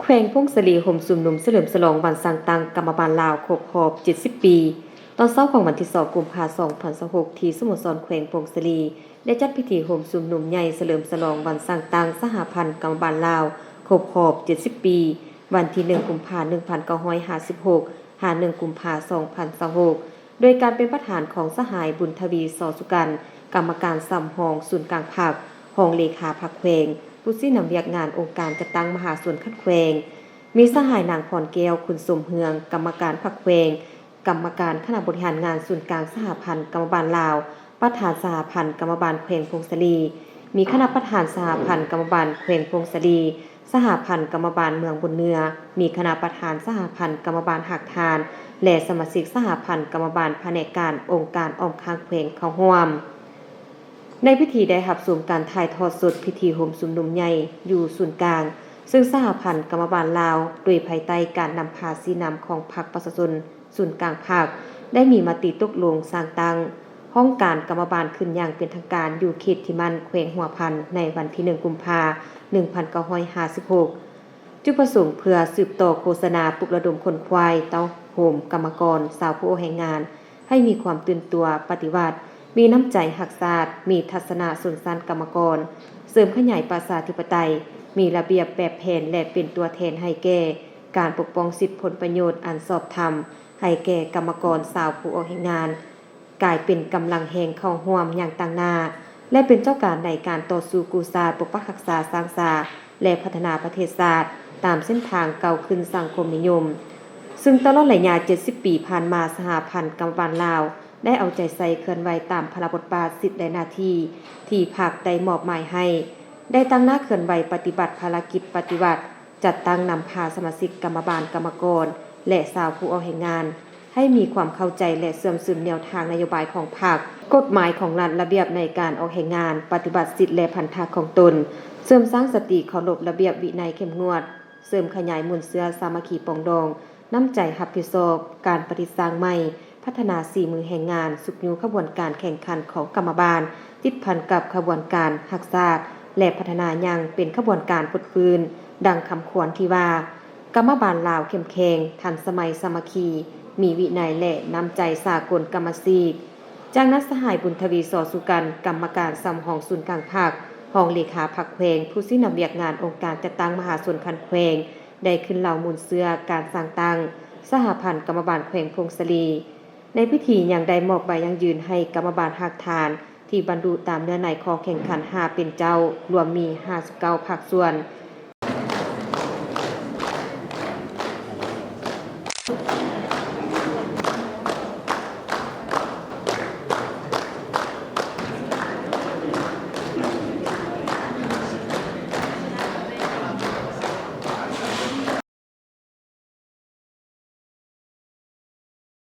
ແຂວງຜົ້ງສາລີໂຮມຊຸມນຸມສະເຫຼີມສະຫຼອງວັນສ້າງຕັ້ງກຳມະບານລາວຄົບຮອບເຈັດສິບປີ. ຕອນເຊົ້າຂອງວັນທີສອງ ກຸມພາ ສອງພັນຊາວຫົກ ທີ່ສະໂມສອນແຂວງຜົ້ງສາລີ ໄດ້ຈັດພິທີໂຮມຊຸມນຸມໃຫຍ່ສະເຫຼີມສະຫຼອງວັນສ້າງຕັ້ງສະຫະພັນກຳມະບານລາວຄົບຮອບເຈັດສິບປີ ວັນທີໜຶ່ງ ກຸມພາ ໜຶ່ງພັນເກົ້າຮ້ອຍຫ້າສິບຫົກ ຫາ ໜຶ່ງ ກຸມພາ ສອງພັນຊາວຫົກ ໂດຍການເປັນປະທານຂອງສະຫາຍ ບຸນທະວີ ສໍສຸກັນ ກຳມະການສຳຮອງສູນກາງພັກ, ຮອງເລຂາພັກແຂວງ, ຜູ້ຊີ້ນຳວຽກງານອົງການຈັດຕັ້ງມະຫາຊົນຂັ້ນແຂວງ, ມີສະຫາຍ ນາງ ພອນແກ້ວ ຄຸນສົມເຮືອງ ກຳມະການພັກແຂວງ, ກຳມະການຄະນະບໍລິຫານງານສູນກາງສະຫະພັນກຳມະບານລາວ, ປະທານສະຫະພັນກຳມະບານແຂວງຜົ້ງສາລີ, ມີຄະນະປະທານສະຫະພັນກຳມະບານແຂວງຜົ້ງສາລີ, ສະຫະພັນກຳມະບານເມືອງບົນເໜືອ, ມີຄະນະປະທານສະຫະພັນກຳມະບານຮາກຖານ ແລະ ສະມາຊິກສະຫະພັນກຳມະບານພະແນກການອົງການອ້ອມຂ້າງແຂວງເຂົ້າຮ່ວມ. ໃນພິທີໄດ້ຮັບຊົມການຖ່າຍທອດສົດພິທີໂຮມຊຸມນຸມໃຫຍ່ຢູ່ສູນກາງ, ເຊິ່ງສະຫະພັນກຳມະບານລາວ ໂດຍພາຍໃຕ້ການນຳພາຊີ້ນຳຂອງພັກປະຊາຊົນ ສູນກາງພັກ ໄດ້ມີມະຕິຕົກລົງສ້າງຕັ້ງຫ້ອງການກຳມະບານຂຶ້ນຢ່າງເປັນທາງການຢູ່ເຂດທີ່ໝັ້ນ ແຂວງຫົວພັນ ໃນວັນທີໜຶ່ງ ກຸມພາ ໜຶ່ງພັນເກົ້າຮ້ອຍຫ້າສິບຫົກ. ຈຸດປະສົງເພື່ອສືບຕໍ່ໂຄສະນາປຸກລະດົມຂົນຂວາຍເຕົ້າໂຮມກຳມະກອນຊາວຜູ້ອອກແຮງງານ ໃຫ້ມີຄວາມຕື່ນຕົວປະຕິວັດ, ມີນ້ຳໃຈຮັກຊາດ, ມີທັດສະນະຊົນຊັ້ນກຳມະກອນ, ເສີມຂະຫຍາຍປະຊາທິປະໄຕ, ມີລະບຽບແບບແຜນ ແລະ ເປັນຕົວແທນໃຫ້ແກ່ການປົກປ້ອງສິດຜົນປະໂຫຍດອັນຊອບທຳ ໃຫ້ແກ່ກຳມະກອນຊາວຜູ້ອອກແຮງງານ ກາຍເປັນກຳລັງແຮງເຂົ້າຮ່ວມຢ່າງຕັ້ງໜ້າ ແລະ ເປັນເຈົ້າການໃນການຕໍ່ສູ້ກູ້ຊາດ ປົກປັກຮັກສາ, ສ້າງສາ ແລະ ພັດທະນາປະເທດຊາດ ຕາມເສັ້ນທາງກ້າວຂຶ້ນສັງຄົມນິຍົມ. ເຊິ່ງຕະຫຼອດໄລຍະເຈັດສິບປີຜ່ານມາ, ສະຫະພັນກຳມະບານລາວ ໄດ້ເອົາໃຈໃສ່ເຄື່ອນໄຫວຕາມພາລະບົດບາດ, ສິດ ແລະ ໜ້າທີ່ທີ່ພັກໄດ້ມອບໝາຍໃຫ້, ໄດ້ຕັ້ງໜ້າເຄື່ອນໄຫວປະຕິບັດພາລະກິດປະຕິວັດ, ຈັດຕັ້ງນຳພາສະມາຊິກກຳມະບານ, ກຳມະກອນ ແລະ ຊາວຜູ້ອອກແຮງງານ ໃຫ້ມີຄວາມເຂົ້າໃຈ ແລະ ເຊື່ອມຊຶມແນວທາງນະໂຍບາຍຂອງພັກ, ກົດໝາຍຂອງລັດ, ລະບຽບໃນການອອກແຮງງານ, ປະຕິບັດສິດ ແລະ ພັນທະຂອງຕົນ, ເສີມສ້າງສະຕິເຄົາລົບລະບຽບວິໄນເຂັ້ມງວດ, ເສີມຂະຫຍາຍມູນເຊື້ອສາມັກຄີປອງດອງ, ນ້ຳໃຈຮັບຜິດຊອບ, ການປະດິດສ້າງໃໝ່, ພັດທະນາສີມືແຮງງານ, ຊຸກຍູ້ຂະບວນການແຂ່ງຂັນຂອງກຳມະບານ, ຕິດພັນກັບຂະບວນການຮັກຊາດ ແລະ ພັດທະນາຢ່າງເປັນຂະບວນການຟົດຟື້ນ, ດັ່ງຄຳຂວັນທີ່ວ່າ, ກຳມະບານລາວເຂັ້ມແຂງ, ທັນສະໄໝ, ສາມັກຄີ, ມີວິໄນ ແລະ ນ້ຳໃຈສາກົນກຳມະສິດ. ຈາກນັ້ນ, ສະຫາຍ ບຸນທະວີ ສໍສຸກັນ ກຳມະການສຳຮອງສູນກາງພັກ, ຮອງເລຂາພັກແຂວງ, ຜູ້ຊີ້ນຳວຽກງານອົງການຈັດຕັ້ງມະຫາຊົນຂັ້ນແຂວງ ໄດ້ຂຶ້ນເລົ່າມູນເຊື້ອການສ້າງຕັ້ງສະຫະພັນກຳມະບານແຂວງຜົ້ງສາລີ. ໃນພິທີຍັງໄດ້ມອບໃບຢັ້ງຢືນໃຫ້ກຳມະບານຮາກຖານ ທີ່ບັນລຸຕາມເນື້ອໃນຂໍ້ແຂ່ງຂັນຫ້າເປັນເຈົ້າ, ລວມມີຫ້າສິບເກົ້າພາກສ່ວນ.